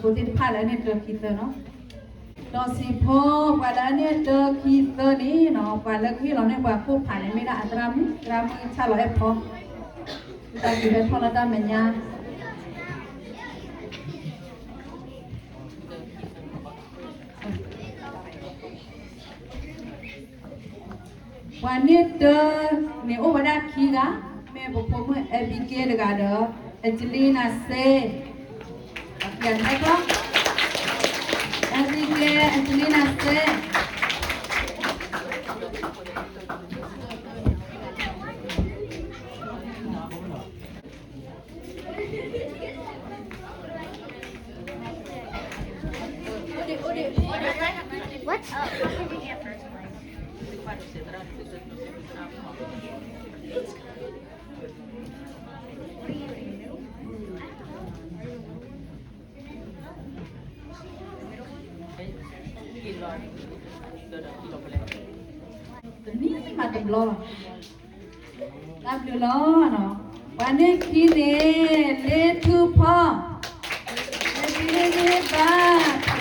ဖိသ့ၣ်တဖၣ်လၢအန့ၢ်တၢခံသၢနီၤ, ဒီးစံးဖီ ပှၤလၢအန့ၢ်တၢခံသၢန့ၣ်နီၤ, ပှၤလၢကဟ့ၣ်လီၤန့ၢ်ပှၤခိၣ်ဖးန့ၣ် မ့ၢ်ဒၣ်အသရၣ်မုၣ်, သရၣ်မုၣ်ဆၣ်လီၤအဲၣ်ဖီ, တၢ်က့ၤဖဲထီၣ်လၢတၢ်မဲာ်ညါ ပှၤန့ၢ်တၢန့ၣ်အိၣ်ဝဲဒၣ်ခံဂၤ, မ့ၢ်ပဖိမုၣ် Abigail တဂၤဒီး Angelina Seh, ပှၤခံဂၤန့ၣ်ဟဲကျီ, Abigail, Angelina Seh. What? တနံၤမးတဘျီဘၣ်. တၢ်ဘျုးလီၤ. ပှၤန့ၢ်ခံန့ၣ် လ့ထူဖီ, လ့ထူဖီ, ပှဲၤ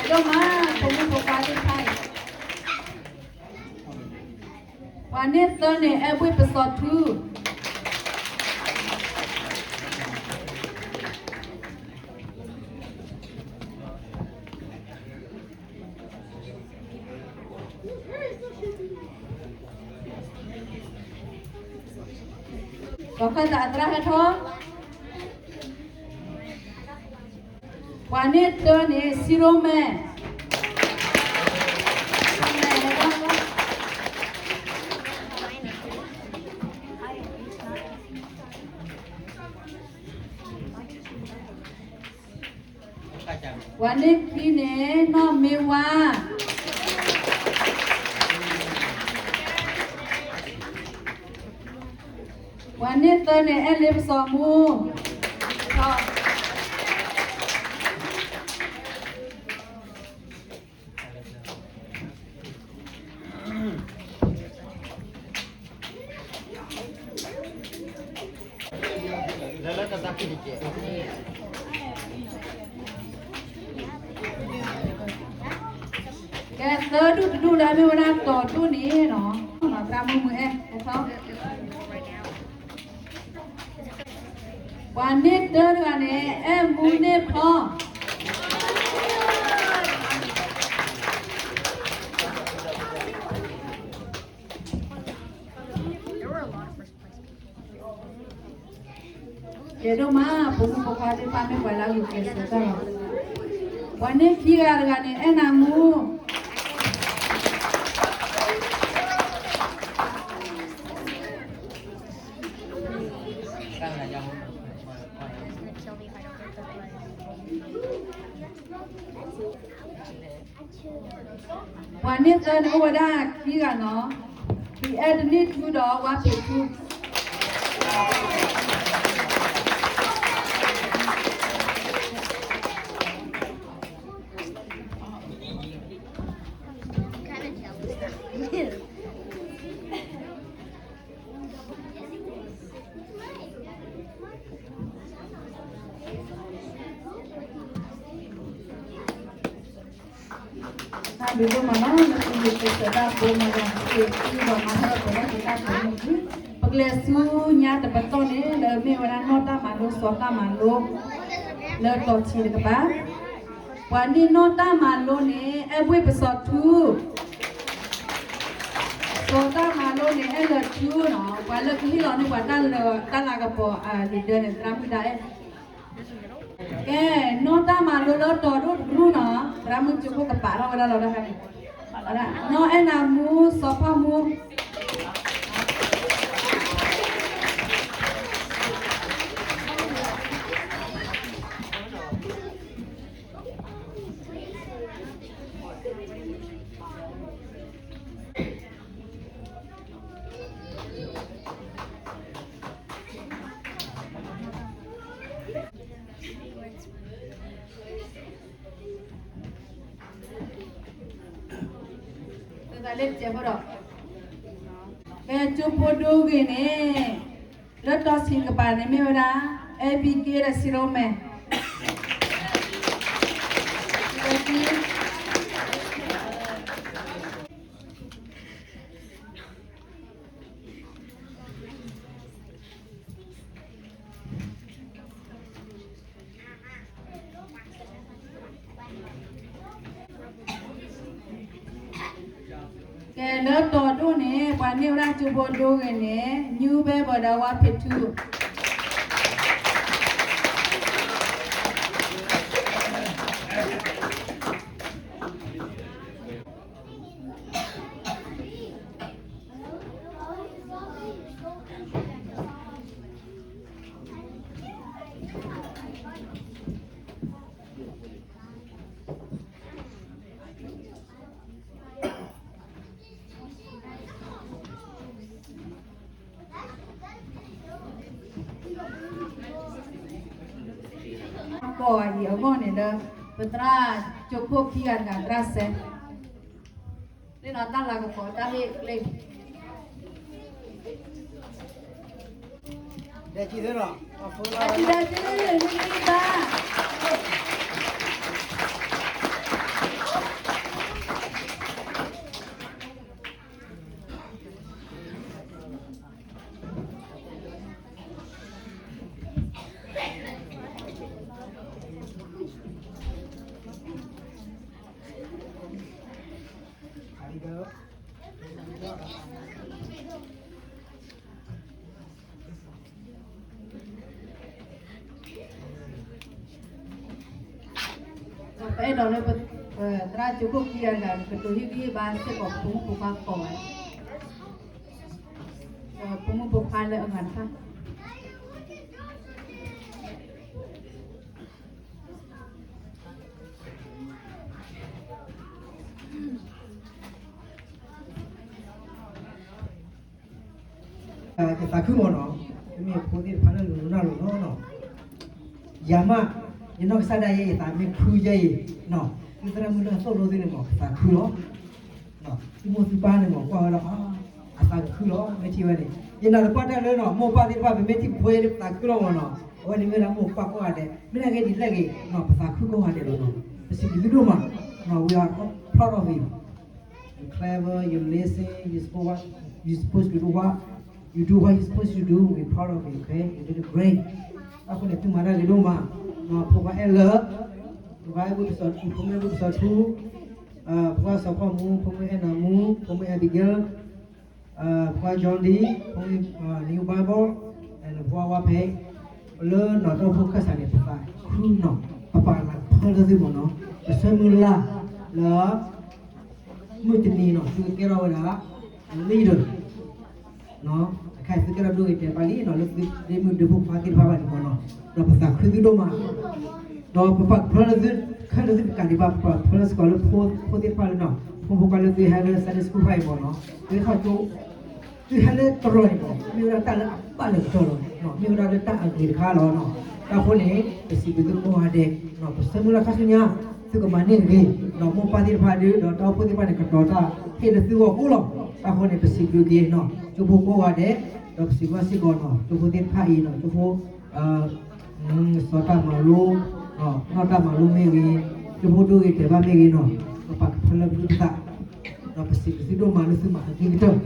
ဒိၣ်မး ဖိမုၣ်ဖိခွါသ့ၣ်တဖၣ်အံၤ. ပှၤန့ၢ်သၢန့ၣ် အဲၣ်ဘှ့ၣ်ပစီၤထူ ကီၢ်ခၢၣ်သးအသရၣ်ဟဲထီၣ်, ပှၤန့ၢ်တၢန့ၣ် စံရိမဲာ်, ပှၤန့ၢ်ခံန့ၣ် နီၢ်မ့ၢ်ဝါ, ပှၤန့ၢ်သၢန့ၣ် အဲၣ်လ့ပစီၤမူ ကဲ သၢဒူၣ်တဒူၣ်လၢအမ့ၢ်ဝဲဒၣ်တီၤဒူၣ်န့ၣ်နီၤ, သရၣ်မုၣ်မုၢ်အဲၣ် ဟဲထီၣ်, ပှၤန့ၢ်တၢတဂၤန့ၣ် အဲၣ်မူန့ၢ်ဖီ ကဲဒိၣ်မး ဖိမုၣ်ဖိခွါသ့ၣ်တဖၣ်မ့ၢ်ပှၤလၢအဂုာ်ကျဲးစၢးတၢ်လီၤ. ပှၤန့ၢ်ခံဂၤတဂၤန့ၣ် အဲၣ်နၤမူ ပှၤန့ၢ်သၢန့ၣ် အိၣ်ဝဲဒၣ်ခံဂၤနီၤ, ဖံအဲၣ်တနံၣ်ထူဒီးဝါဖံးထူ. တၢ်ဘျုးဒိၣ်မးလီၤ လၢသုဂုာ်ကျဲးစၢးတၢ်ဖိမၤဂ့ၤ သုဂုာ်မၤထီၣ်ပှဲၤထီၣ်က့ၤတၢ်ဖိမုၢ်သု, ပကလဲၤဆူညါတပတီၢ်န့ၣ် လၢမ့ၢ်ဝဲဒၣ်နီၢ်တၢ်မၤလိ စီၤတၢ်မၤလိ လၢတီၤဆံးတကပၤ, ပှၤန့ၢ်နီၢ်တၢ်မၤလိန့ၣ် အဲၣ်ဘှ့ၣ်ပစီၤထူ စီၤတၢ်မၤလိန့ၣ် အဲၣ်လၢာ်ထူနီၤ, ပှၤလၢကဟ့ၣ်လီၤန့ၢ်ပှၤတၢ်လၢာ် တၢ်လၤကပီၤအလံာ်ဒၢန့ၣ် သရၣ်မုၣ်ဒၣ်အဲၣ်. ကဲ နီၢ်တၢ်မၤလိလၢတီၤဒိၣ်တကရူၢ်နီၤ, သရၣ်မုၣ်ကၠိခိၣ်ကပာ်ထီၣ်ဝဲဒၣ်လီၤတခါန့ၣ်, နီၢ်အဲၣ်နၤမူ စီၤဖီၣ်မူ ကဲ ကၠိဖိဒိဂ့ၤန့ၣ် လၢတီၤဆံးတကပၤန့ၣ်မ့ၢ်ဝဲဒၣ် အဲဘံက့ဒီးစံရိမဲာ်. ကဲ လၢတီၤဒိၣ်န့ၣ် ပှၤန့ၢ်ဝဲဒၣ်ကၠိဖိဒိဂ့ၤန့ၣ် ညူဘဲဘၣ်ဒီးဝါဖ့းထူ ကိးဂၤအံၤအဂီၢ်န့ၣ်လၢ ပသရၣ်ကၠိခိၣ်ခံဂၤတဂၤသရၣ်စဲ လၢနီၢ်တၢ်လၤကပီၤတၢ်ဟ့ၣ်ကျဲ ဒဲကံသ့လီၤ ဒဲကံဒဲကံ မ့ၢ်ကံသး ပအဲၣ်ဒိးလၢ သရၣ်ကၠိခိၣ်ခံဂၤတဂၤ ကတိၤဟ့ၣ်ဂံၢ်ဟ့ၣ်ဘါစ့ၢ်ကီး ဖိမုၣ်ဖိခွါကိးဂၤ ဖိမုၣ်ဖိခွါလၢအဂၤတဖၣ် ယသးခုမ့ၢ်နီၤ, မ့မ့ၢ်ဖိသ့ၣ်တဖၣ်လၢလူၤနၢ်လိၤနီၤ, ယၤမး ယနီၢ်ကစၢ်ဒၣ်ယဲ ယသးမ့ၢ်ခုယဲအံၤ, သုသရၣ်မုၣ်လၢအသိၣ်လိသုန့ၣ်မ့ၢ် ကသးခုလီၤ. သုမိၢ်သုပၢ်န့ၣ်မ့ၢ် ကွၢ်ဝဲဒီး အသးကခုလီၤ မ့ၢ်ထံၣ်ဝဲန့ၣ်, ယနာ်သပှၢ်တၢၢ်လၢနီၤ မိၢ်ပၢ်သ့ၣ်တဖၣ် ပမ့ၢ်ထံၣ်ပဖိယဲဒၣ် ပသးခုလီၤမ့ၢ်နီၤ, အဝဲန့ၣ်မ့ၢ်ဒၣ်မိၢ်ပၢ်ကိးဂၤဒဲး, မ့ၢ်ဒၣ်ဂ့ၢ်ဒ်လဲၣ်ဂ့ၤ ပသးခုကိးဂၤဒဲးလီၤနီၤ, ပစံးဘျုးသုဒိၣ်မး, we are proud of you. You clever, you listen, you support what you supposed to do, what you do, what you supposed to do. We proud of you, okay? You did great. အဃိန့ၣ် သုမၤတၢ်ဂ့ၤဒိၣ်မး, ဖိခွါအဲၣ်လၢ, ဖိခွါအဲၣ်ဘုတစီၤထူ, ဖိမုၣ်အဲၣ်ဘုတစီၤထူ, ဖိခွါစီၤဖီမူ, ဖိမုၣ်အဲၣ်နၤမူ, ဖိမုၣ်အဲၣ်ဘံကဲ, ဖိခွါ John D, ဖိမုၣ် New Bible, and ဖိခွါဝါဖဲ, လၢနီၢ်တၢ်အိၣ်ဖှိၣ်ခၢၣ်စးန့ၣ် ပသးခုနီၤ, ပပာ်လၤကဖၢလၢသုမ့ၢ်နီၤ, ပဆၢမုၢ်လၢ်လၢ မုၢ်တနံၤနီၤ သုကကဲထီၣ်ဝဲဒၣ် leader အခါအံၤသုကဲထီၣ်ဒိဂ့ၤတဲာ်ဘၣ်လံနီၤ လၢသုဒ့မုၣ်ဒ့ဖိခွါသ့ၣ်တဖၣ်ဘၣ်န့ၣ်မ့ၢ်နီၤ, ဒီးပသးခုသုဒိၣ်မး, ဒီးပပာ်ကဖၢလၢသု, ခဲလၢာ်သုတကးဒံးဘၣ် ပပာ်ကဖၢလၢစ့ၢ်ကီးလၢဖိ, ဖိသ့ၣ်တဖၣ်လၢနီၤ, ဖိမုၣ်ဖိခွါလၢသုဟဲလၢ Sunday School တဖၣ်အံၤမ့ၢ်နီၤ, သုဟဲထီၣ်ကၠိ သုဟဲလၢတရီန့ၣ်မ့ၢ် မ့ၢ်ဝဲဒၣ်တၢ်လၢအဘၣ်လၢကတီၢ်လီၤ, မ့ၢ်ဝဲဒၣ်လၢတၢ်အဂ့ၤတခါလီၤနီၤ, တၢ်အဃိန့ၣ် ပစံးဘျုးသုကိးဂၤဒဲး, ပဆၢမုၢ်လၢ်ခါဆူညါ, သုကမၤန့ၢ်ဂ့ၤ, ဒီးမိၢ်ပၢ်သ့ၣ်တဖၣ်ဒီး ဒီးတၢ်အိၣ်ဖှိၣ်သ့ၣ်တဖၣ်န့ၣ် ကတီၤတၢ်ဟ့ၣ်လၢသုဂီၢ်အိၣ်လီၤ, တၢ်အဃိန့ၣ် ပစံးဘျုးက့ၤနီၤ, ကၠိဖိကိးဂၤဒဲး, ဒီးပစံးဘျုးစ့ၢ်ကီးနီၤ, ကၠိဖိသ့ၣ်တဖၣ်အံၤနီၤ, ကၠိဖိ စီၤတၢ်မၤလိ, နီၢ်တၢ်မၤလိမ့ၢ်ဂ့ၤ, ကၠိဖိဒိဂ့ၤတဲာ်ဘၣ်မ့ၢ်ဂ့ၤနီၤ, ပပာ်ကဖၢလၢပသုပသး, ဒီးပစံးဘျုးသုဒိၣ်မးလၢသုမၤအဂ့ၤကတၢၢ်, တၢ်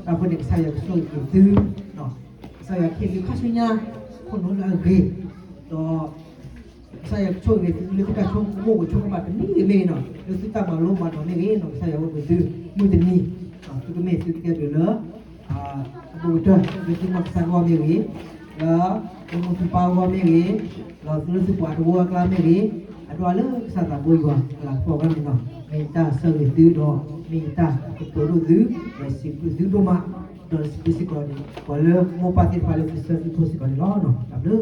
အဃိန့ၣ် ကစၢ်ယွၤကဆိၣ်ဂ့ၤက့ၤသု, ကစၢ်ယွၤဟ့ၣ်သုခါဆူညါ, ခိၣ်နူာ်လၢအဂ့ၤ, ဒီး ကစၢ်ယွၤကဆိၣ်ဂ့ၤသုလၢသုတၢ်ဆိကမိၣ်အိၣ်ဆိကမးတနံၤဂ့ၤမ့ၢ်ဂ့ၤနီၤ, လၢသုတၢ်မၤလိမၤဒိးမ့ၢ်ဂ့ၤနီၤ, ကစၢ်ယွၤအိၣ်ဒီးသု, မုၢ်တနံၤ, သုကမ့ၢ်သုကကဲဘျုးလၢ အဘူးကတၢၢ် လၢသုနီၢ်ကစၢ်အဂီၢ်မ့ၢ်ဂ့ၤ, လၢသုမိၢ်သုပၢ်အဂီၢ်မ့ၢ်ဂ့ၤ, လၢသုလၢသုပှၤတဝၢအကျါမ့ၢ်ဂ့ၤ, အဒိလၢကစၢ်သးဘိယွၤအလၤကပီၤအဂီၢ်န့ၣ်နီၤ, မ့ၢ်တၢ်ဆၢဂ့ၤသုဒီး မ့ၢ်တၢ်ကတိၤဒိၣ်သု, ဒီးစံးဘျုးသုဒိၣ်မး, ဒီးစံးဘျုးစ့ၢ်ကီးန့ၣ် ပှၤလၢမိၢ်ပၢ်သ့ၣ်တဖၣ်လၢသုဆၢသုဖိစ့ၢ်ကီးန့ၣ်လီၤ. တၢ်ဘျုး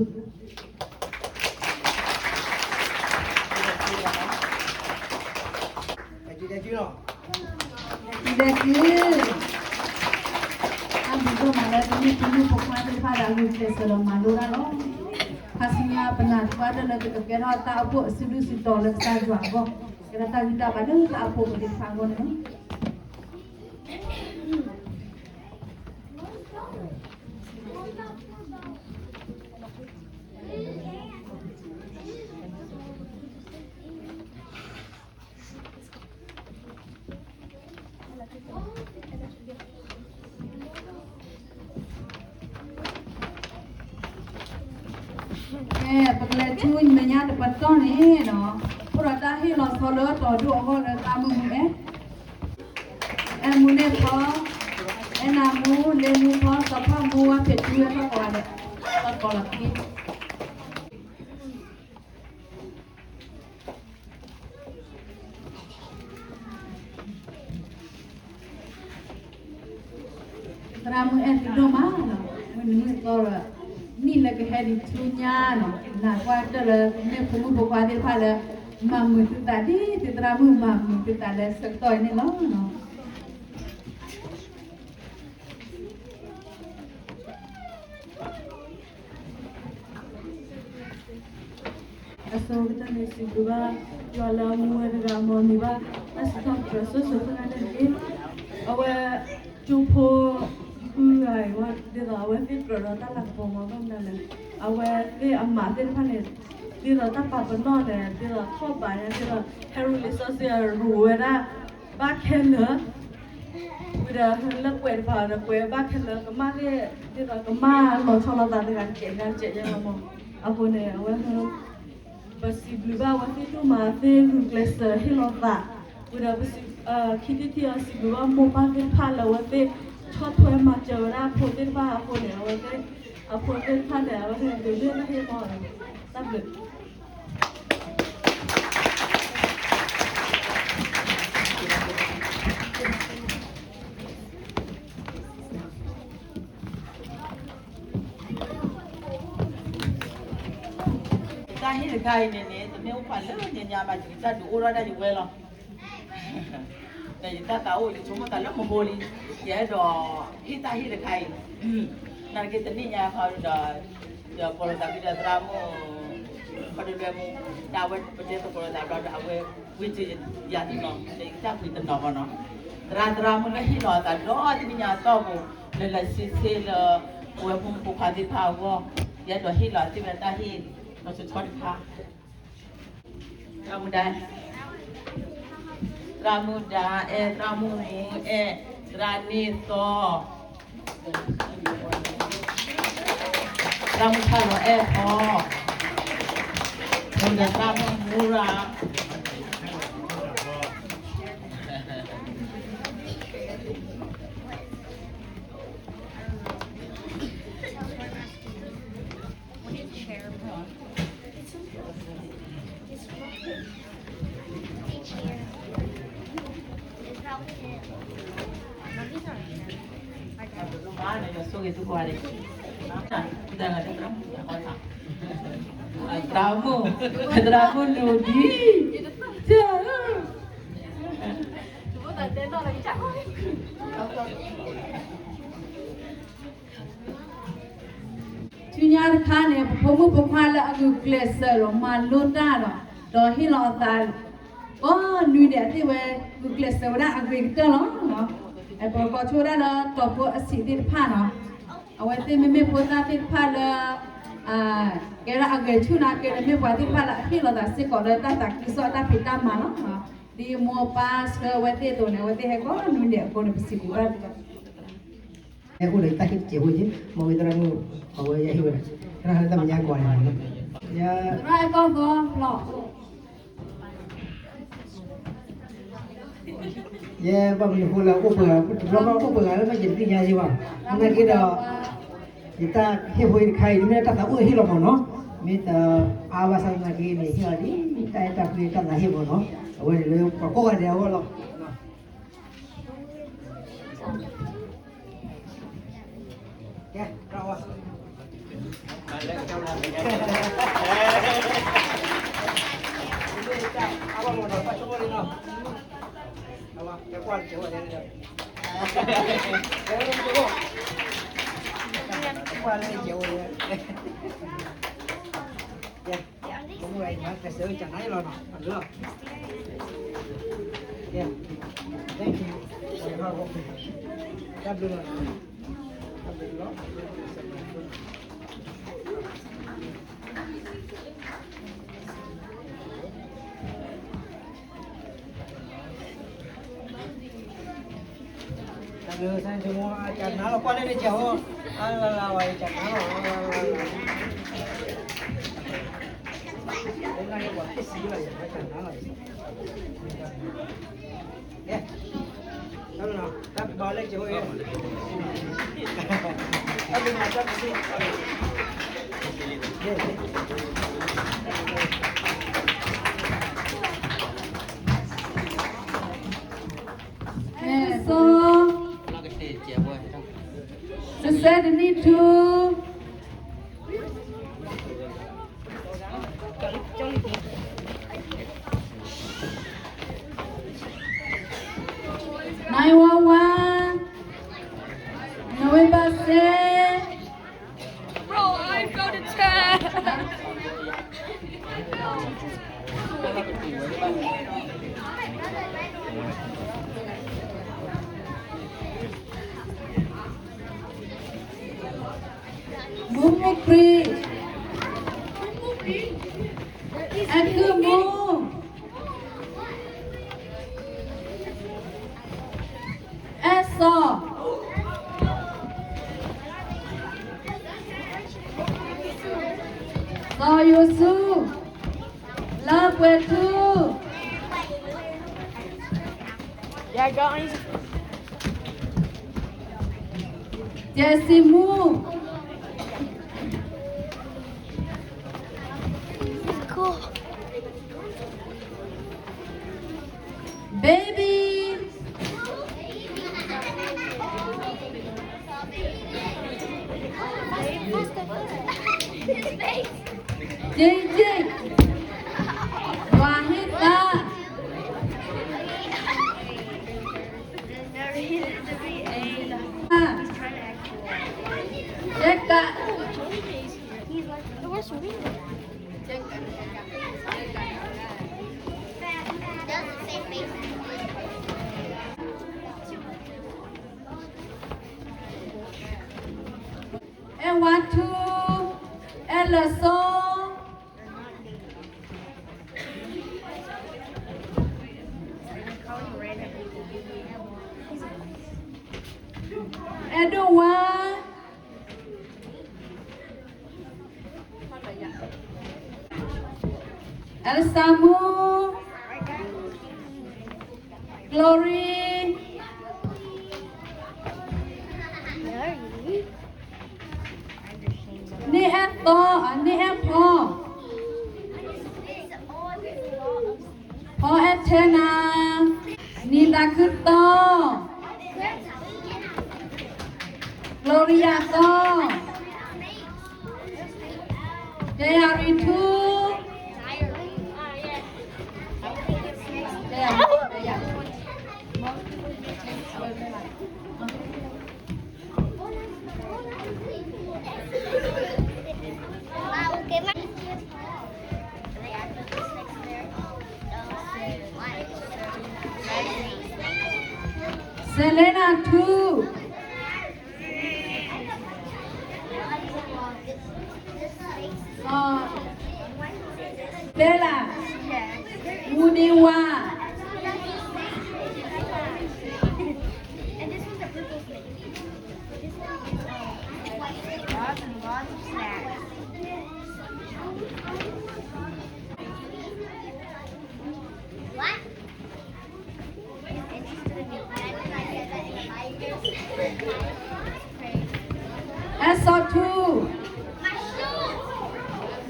တၢ်ဘျုး တၢ်ဘျုးဒိၣ်မးလၢသုမ့ၢ်ဖိမုၣ်ဖိခွါသ့ၣ်တဖၣ်ဒီး အဂုာ်ကျဲးစၢးဒီးမၤလိတၢ်လီၤ. ခါဆူညါပနာ်သပှၢ်တၢၢ်လၢသုကကဲထီၣ်တၢ်အိၣ်ဖှိၣ်အစုဒုၣ်စုတီၤလၢကစၢ်ယွၤအဂီၢ်, ကဲထီၣ်တၢ်ဂံၢ်တၢ်ဘါလၢတၢ်အိၣ်ဖှိၣ်ဖိသ့ၣ်တဖၣ်အဂီၢ်န့ၣ်လီၤ. ပကလဲၤဆူမဲာ်ညါတပတီၢ်န့ၣ်နီၤ, အိၣ်ဒီးတၢ်ဟ့ၣ်လီၤဆီလၢတီၤဒိၣ်အဂီၢ်လၢသရၣ်မုၣ်မူအဲၣ်, အဲၣ်မူန့ၢ်ဖီ, အဲၣ်နၤမူ, လ့မူဖီ, စီၤဖီမူ, ဝါဖံးထူ, ဝဲထီၣ်ကိးဂၤဒဲး, ထီၣ်ကိးလီၤခံ သရၣ်မုၣ်အဲၣ်သုဒိၣ်မးနီၤ, မုၢ်နံၤမုၢ်သီဒီး နံၣ်လၢကဟဲဒံးဆူညါနီၤ, နာ်ကွၢ်တၢၢ်လၢမ့ၢ်ဖိမုၣ်ဖိခွါသ့ၣ်တဖၣ်လၢ မၤမုာ်သုသးဒ်သုသရၣ်မုၣ်မၤမုာ်သုသးလၢဆၢကတီၢ်အံၤန့ၣ်လီၤ. အဆိကတၢၢ်န့ၣ် စံးဘျုးဘၣ် ယွၤလၢအမူဝဲတဂၤအမီၤန့ၣ်ဘၣ် တၢ်စံးထီၣ်ပတြၢၤစိၤစိၤဃၣ်ဃၣ်န့ၣ်တက့ၢ်. အဝဲ ကၠိဖိ ဃုဂၤအံၤဝဲ ဒ်သိးအဝဲသ့ၣ်ကြၢးဒီးတၢ်လၤကပီၤမီၤဘၣ်မနုၤလဲၣ်, အဝဲသ့ၣ်အမၤသ့ၣ်တဖၣ်န့ၣ် ဒ်သိးတၢ်ပာ်ပနီၣ်န့ၣ် ဒ်သိးထီၣ်ဘးညါ ဒ်သိးဟဲရူၤလံာ်စီဆှံအရူၤဝဲဒၣ် ဘၣ်ခဲလၢာ် ဝံၤဒီးလၢကွဲးတဖၣ်ဒီးကွဲးဘၣ်ခဲလၢာ် ကမၣ်သ့ၣ် ဒ်သိးကမၣ်လီၤဆီလိာ်သးတဂၤတကဲးတဂၤတကဲးယဲလီၤမး. အဃိန့ၣ် အဝဲ ပစံးဘျုးဘၣ်အဝဲသ့ၣ်ဒိၣ်မး သ့ၣ်ဂုာ်ကျဲးစၢးဟ့ၣ်လီၤသး, ဝံၤဒီးပစံး ခံထံၣ်ထံၣ်အီၤ စံးဘျုးဘၣ်မိၢ်ပၢ်သ့ၣ်တဖၣ်လၢအဝဲသ့ၣ် ဆီၣ်ထွဲမၤစၢၤဝဲဒၣ်အဖိသ့ၣ်တဖၣ်အဃိန့ၣ် အဝဲသ့ၣ် အဖိသ့ၣ်တဖၣ်န့ၣ် အဝဲသ့ၣ်ဒုးနဲၣ်တၢ်ဟ့ၣ်မီၢ် တၢ်ဘျုး တၢ်ဟ့ၣ်တခါအံၤန့ၣ်န့ၣ် တမ့ၢ်အိၣ်ဖးလၢညါညါဘၣ် ယကစၢ်ဒုးအိၣ်ထီၣ်ဒၣ်ယဝဲလီၤ. ဒီးယတၢ်သးအိၣ် ယဆိကမိၣ်သးလၢမဟိလံ, ယအဲၣ်ဒိးဟ့ၣ်တၢ်ဟ့ၣ်တခါအံၤ, နာ်သက့တနံၣ်ညါခီဒီး ယကိးလီၤသးဖဲဒီးသရၣ်မုၣ် ခီဒလွဲမူ တၢ်ဝဲပတဲသကိးလီၤသးဘျီဒီး အဝဲဝံၤတယၤတနီၤ ဒီးယတၢ်ကွံတနီၤဘၣ်နီၤ, သရၣ်သရၣ်မုၣ်လၢဟ့ၣ်လီၤအသးဒီတနံၣ်ညါအတီၢ်ပူၤ လၢလၢဆ့ဆ့လၢ ပဝဲဖိမုၣ်ဖိခွါသ့ၣ်တဖၣ်အဂီၢ်, ယအဲၣ်ဒိးဟ့ၣ်လီၤသ့ၣ်ဝဲတၢ်ဟ့ၣ် လီၤဆီဆီတခါ သရၣ်မုၣ်ဒါ, သရၣ်မုၣ်ဒါအဲၣ်, သရၣ်မုၣ်မူအဲၣ်, သရၣ်န့ၢ်သီ, သရၣ်မုၣ်ထါလီၤအဲၣ်ထီ, ဒီးသရၣ်မုၣ်မူရၤ သရၣ်မုၣ်, သရၣ်မုၣ်နူၤဒံး, ဆူညါတခါန့ၣ် ပဖိမုၣ်ဖိခွါလၢအဂုာ်ကျဲးစၢးဒီးမၤလိတၢ်ဒီး ဒီးဟ့ၣ်လီၤအသး ကိးနွံဒဲးသ့ၣ်ဝဲ ဂုာ်ကျဲးစၢးဝဲဒၣ်အဂ့ၤကတၢၢ်လီၤ. ပကိးဆိဝဲဒၣ်လၢတီၤဖိအဆံးသ့ၣ်တဖၣ်နီၤ, အဝဲသ့ၣ်မ့မ့ၢ်ဖိသၣ်သ့ၣ်တဖၣ်လၢ ကဲဒၣ်အဂဲၤဆူၣ်နာ်က့န့ၣ် မ့ၢ်ပှၤသ့ၣ်တဖၣ်လၢအဟ့ၣ်လီၤသးစ့ၢ်ကီးလၢတၢ်သးခုကစီၣ်အတၢ်ဖံးတၢ်မၤလီၤ. ဒ်မိၢ်ပၢ်ဆှၢဝဲသ့ၣ်အသိးန့ၣ် အဝဲသ့ၣ်ဟဲကိးနွံဒဲးအဃိန့ၣ် ပစံးဘျုးဘၣ် ဟဲအိၣ်ဒီးတၢ်ဟ့ၣ်တစဲးဖိက့ၤ မ့ၢ်ဝံၤသရၣ်မုၣ် အဝဲယဟ့ၣ်ဝဲဒၣ် သရၣ်ဟဲလၢတၢ်မဲာ်ညါကိးဂၤဒဲးလီၤ. သရၣ်အဲၣ်ကီၢ်သီလီၤ. ယဲဘၣ်မနုၤအဃိလၢအိၣ်ပှဲၤ တဘျီဘၣ်အိၣ်ပှဲၤဂၤလၢမ့ၢ်ယတသ့ၣ်ညါယဲဘၣ်. နာ်က့ဒီး ယတၢ်ဟ့ၣ်ဖိအံၤတခါအံၤ မ့ၢ်တၢ်သးအိၣ်ဟ့ၣ်လီၤမးနီၤ, မ့ၢ်တအါဘၣ်ဆၣ်သနာ်က့န့ၣ် ဟ့ၣ်လီၤဒ်တၢ်အဲၣ်တၢ်ကွံတၢ်သးဟ့ၣ်မးနီၤ, အဝဲန့ၣ်လၢပှၤကိးဂၤဒဲးအဂီၢ်လီၤ. Thank you. တၢ်ဘျုးလီၤ. စၢ်န့ၣ်ဆိကမိၣ် အကနၣ်လီၤကွၢ်လၢန့ၣ်ကဲဟိ, အလၢလၢဝဲကနၣ်လီၤ, အလၢလၢလၢ အဲၣ်စီ တစဲးတနံၣ်ထူ နၢၤဝါဝါ November six. Bro, I go to church. Move, move, please. And good move. Eso. So you su. Love with two. Yeah, I got one. Jesse move. Cool. Baby. J J. Wahita. Jeka. Ewatu, Elaso, Edowa, Elsamu, Glory. Ni eto, ni epo. Po etena. Ni takuto. Gloria to. Jayari too. Selena too. Bella, Muniwa. Eso too.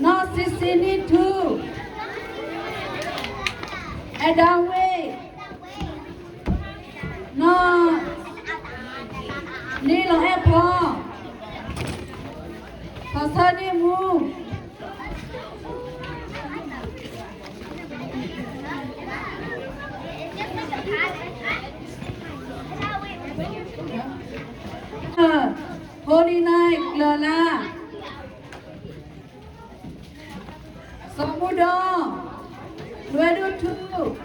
Nọ sisi ni too. Edawe. Nọ ni lọ epo. Tọsọ ni mu. Holy night, Lola. Somudo, Luedu too.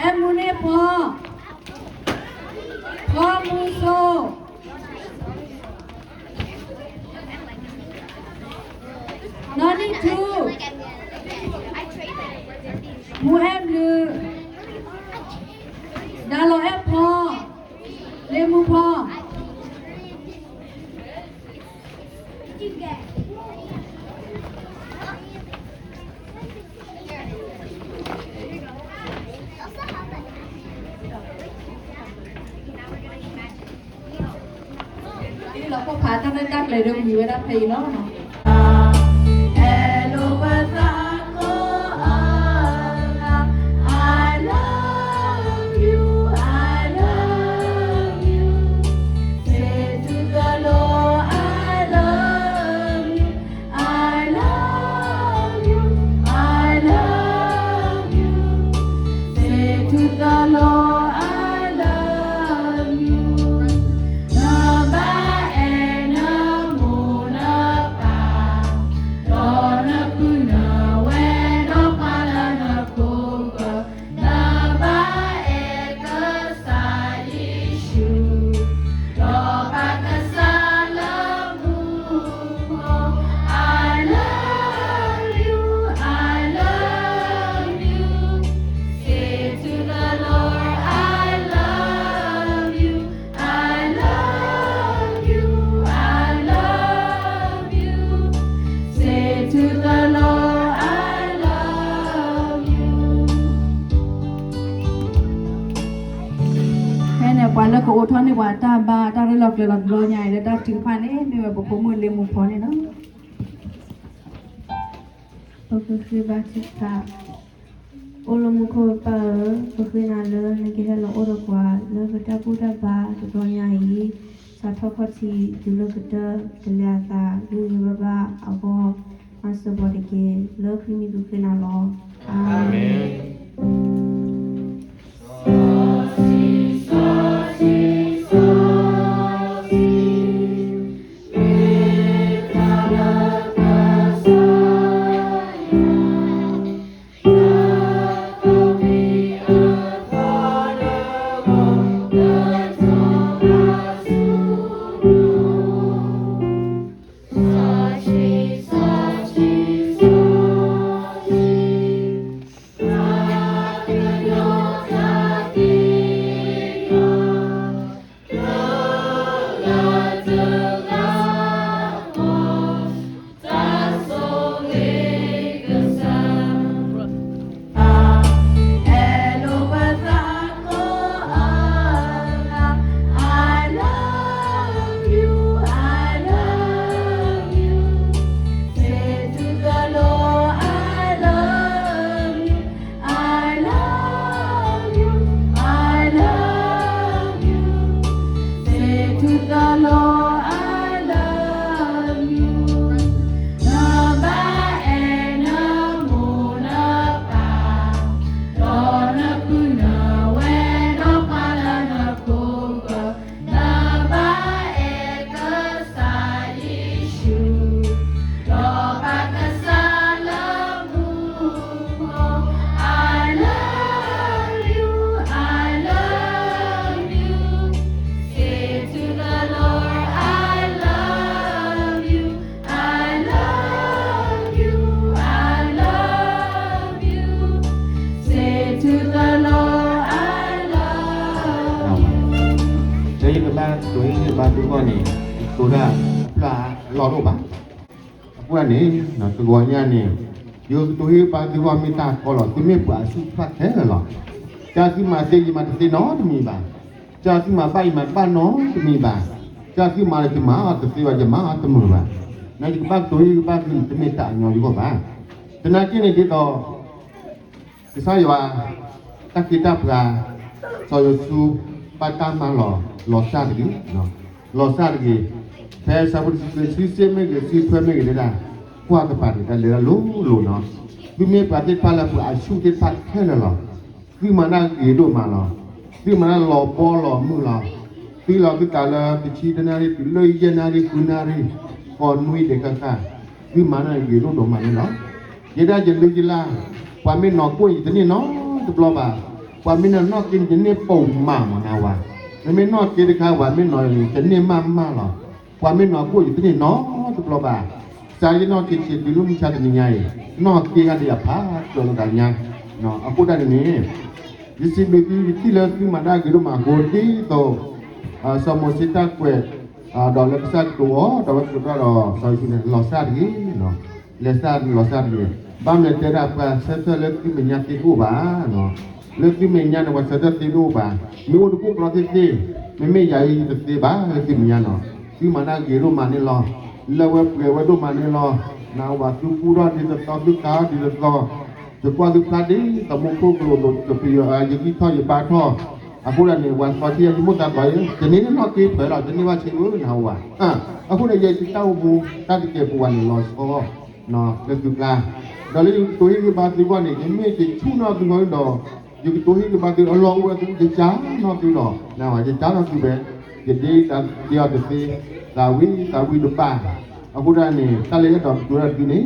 Emune po. Po muso. Nani too. Mu em lu. Dalo em po. Le mu po. လဲၤဒၢဝံၤဝဲဒၣ်ဖဲအံၤလီၤ. အဲၣ်လိာ်ပသးကိးအါဂၤ, I love you, I love you. Say to the Lord, I love you, I love you, I love you. Say to the Lord, I love you. နဘၣ်အဲၣ်နမိၢ်နပၢ်, ဒီးနပုၢ်နဝဲၢ်, ဒီးပှၤလၢနခိၣ်ဃၢၤ, နဘၣ်အဲၣ်ကစၢ်ယ့ၣ်ၡူး, ဒီးဘၣ်ကစၢ်လၢမူခိၣ်, I love you, I love you. Say to the Lord, I love you, I love you, I love you. Say to the Lord, I love you. ဖဲန့ၣ် ပှၤလၢကအိးထီၣ်န့ၢ်ပှၤတၢ်ဘါတၢ်ရ့လီၤကျဲၤလီၤတဘျီညါအံၤ လၢတၢ်ထုကဖၣ်န့ၣ် မ့ၢ်ဝဲပဖိမုၣ်လ့မူဖီန့ၣ်လီၤ. ပကဃ့ဘါထုကဖၣ်. အိၣ်လၢမူခိၣ်ပၢ်ဧၢ, ပဃ့နၤလၢနကဟဲလီၤအိၣ်ဒီးပှၤလၢပတၢ်ဘူၣ်တၢ်ဘါတဘျီညါအံၤ, စးထီၣ်ခီၣ်ထံးတုၤလၢကတၢၢ် ကလဲၤအသးဂ့ၤဂ့ၤဘၣ်ဘၣ်အဂီၢ်, မၤစၢၤပှၤတက့ၢ်. လၢခရံာ်မံၤပဃ့နၤလီၤ. အၤမ့ၣ်. I love you, I love you. Say to the Lord, I love you, I love you, I love you. Say to the Lord, I love you. နဘၣ်အဲၣ်နမိၢ်နပၢ်, ဒီးနပုၢ်နဝဲၢ်, ဒီးပှၤလၢနခိၣ်ဃၢၤ, နဘၣ်အဲၣ်ကစၢ်ယ့ၣ်ၡူး, ဒီးဘၣ်ကစၢ်လၢမူခိၣ်, I love you, I love you. Say to the Lord, I love you, I love you, I love you. Say to the Lord, I love you. လၢယကဘၣ်ဒိးဟ့ၣ်ဂံၢ်ဘါသဂီၢ်န့ၣ်, ယကတိၤတၢ်ဖျါအလီၢ်တအိၣ်ဘၣ်. အဃိန့ၣ်, တဂီၤညါန့ၣ်, ယကတိၤဟ့ၣ်ဂံၢ်ဘါသဂီၢ်မ့ၢ်တၢ်ကီလီၤ. သုမ့ၢ်ပှၤအဆူၣ်တဖၣ်ခဲလၢာ်လီၤ. တၢ်သုမၤသ့ယမၤတသ့နီတမံၤဘၣ်. တၢ်သုမၤဘၣ်ယမၤတဘၣ်နီတမံၤဘၣ်. တၢ်သုမၤလၢယမၤအီၤတသ့ဘၣ်, ယမၤအီၤတမုာ်ဘၣ်. နယကဘၣ်ကတိၤဟ့ၣ်ဂံၢ်ဘါသုန့ၣ် တမ့ၢ်တၢ်အညီယဂီၢ်ဘၣ်. သနာ်က့န့ၣ်ဒ်သိး ကစၢ်ယွၤ, တၢ်ဃ့တၢ်ပှၤ, စီၤယိၤၡူ, ဘၣ်တၢ်မၤလီၤ, လီၤစၢ်တဂ့ၤ, လီၤစၢ်တဂ့ၤ. ဖဲဆၢဖိတဆံခွံ စုစ့ၣ်မ့ၢ်ဂ့ၤ, စုထွဲမ့ၢ်ဂ့ၤဒၣ်, ကွၢ်ကပၤန့ၣ် တၢ်လဲၤတၢ်လိၤလိၤနီၤ. သုမ့ၢ်ပှၤသ့ၣ်တဖၣ်လၢပှၤအဆူၣ်သ့ၣ်တဖၣ်ခဲလၢာ်လီၤ. သုမၤတၢ်ဂ့ၤဒိၣ်မးလီၤ. သုမၤတၢ်လီၤဘီလီၤမုၢ်လီၤ. သုလီၤသုသးလၢတဆံတနၣ်ရံၣ် တုၤလၢယဲၢ်နၣ်ရံၣ် ဃုနၣ်ရံၣ်, ကိးနွံဒဲးဃၣ်ဃၣ်, သုမၤတၢ်ဂ့ၤဒိၣ်ဒိၣ်မးန့ၣ်လီၤ. ယဲဒၣ်ယလုၢ်ယလၢ်, ပှၤမ့ၢ်နီၤကိၣ်ယတန့ၢ်နီတဘျီဘၣ်. ပှၤမ့ၢ်နီၤက့န့ၣ် ယန့ၢ်ပိာ်မးမးနၤဝၤ. နမ့ၢ်နီၤက့တခါ ပှၤမ့ၢ်နီၤန့ၣ် ယန့ၢ်မးမးလီၤ. ပှၤမ့ၢ်နီၤကိၣ်ယတန့ၢ်နီတဘျီဘၣ်. ကစၢ်ယနီၢ်က့ဆံးတုၤလၢမုၢ်ဆါတနံၤညါအံၤ, နီၢ်က့ဂၤဒ်အဖးကၢလီၤတၢ်ညါ. အဃိတၢ်န့ၣ်န့ၣ်, ယစံးဘျုးသု ယထံၣ်လၢသုမၤတၢ်ဂ့ၤဒိၣ်မးအဃိ ဒ်သိး စီၤမိၤၡ့တၢ်ကွဲး, ဒီးလၢကစၢ်ကတိၤအီၤ ဒီးဝဲကတိၤတၢ်ဒီးစီၤယိၤၡူန့ၣ် လီၤစၢ်တဂ့ၤ, လဲၤစၢ်လီၤစၢ်တဂ့ၤ. ဘၣ်မနုၤတဲဒၣ် ပှၤဆၢထၢၣ်လၢသုမဲာ်ညါသ့တအိၣ်ဘၣ်, လၢသုမဲာ်ညါန့ၣ် ပှၤဆၢထၢၣ်သ့တအိၣ်ဘၣ်. မ့ၢ်အိၣ်တကိၣ်ကျီသ့သ့, မ့မ့ၢ်ယၤအံၤတသ့ဘၣ်လၢသုမဲာ်ညါနီၤ. သုမၤတၢ်ဂ့ၤဒိၣ်မးန့ၣ်လီၤ. လၢဝဲပှဲၤဝဲဒိၣ်မးန့ၣ်လီၤ. နဝၤ သုကူထီၣ်ဒ်သိးသိး သုကၤဒ်သိးသိး, ယကွၢ်သုဖျါဒ်သိးမူခိၣ်ကလိၤသိး ယဂံၢ်ထီၣ်ယဘါထီၣ်, အဃိဒၣ်န့ၣ် ဝၤသီထံယမိၢ်သးသီ, တန့ၢ်နီၣ်က့ဖျၢၣ်လီၤ, တန့ၢ်ဘၣ်ဆ့ဧၢ နဝၤ. အဃိန့ၣ် ယတၢ်အိၣ်မူ တၢ်တကဲာ်ပဝးန့ၣ်လီၤဆီ လၢသုကျါ, ဒီးလၢယကတိၤဟ့ၣ်ဂံၢ်ဘါသုဂီၢ်န့ၣ် ယမ့ၢ်တဆူၣ်နီၣ်သုဂီၢ်ဒီး ယကတိၤဟ့ၣ်ဂံၢ်ဘါသုအလီၢ်အိၣ်ဝဲသု ယကၢ်နီၣ်သုလီၤ, နဝၤ, ယကၢ်နီၣ်သုဝဲ, ယဒ့တၢ်ဒ့အီၤတသ့, သးဝံၣ်သးဝံၣ်တဘၣ်. အဃိဒၣ်န့ၣ် တၢ်လၢယအဲၣ်ဒိးကတိၤဒၣ်သုန့ၣ်,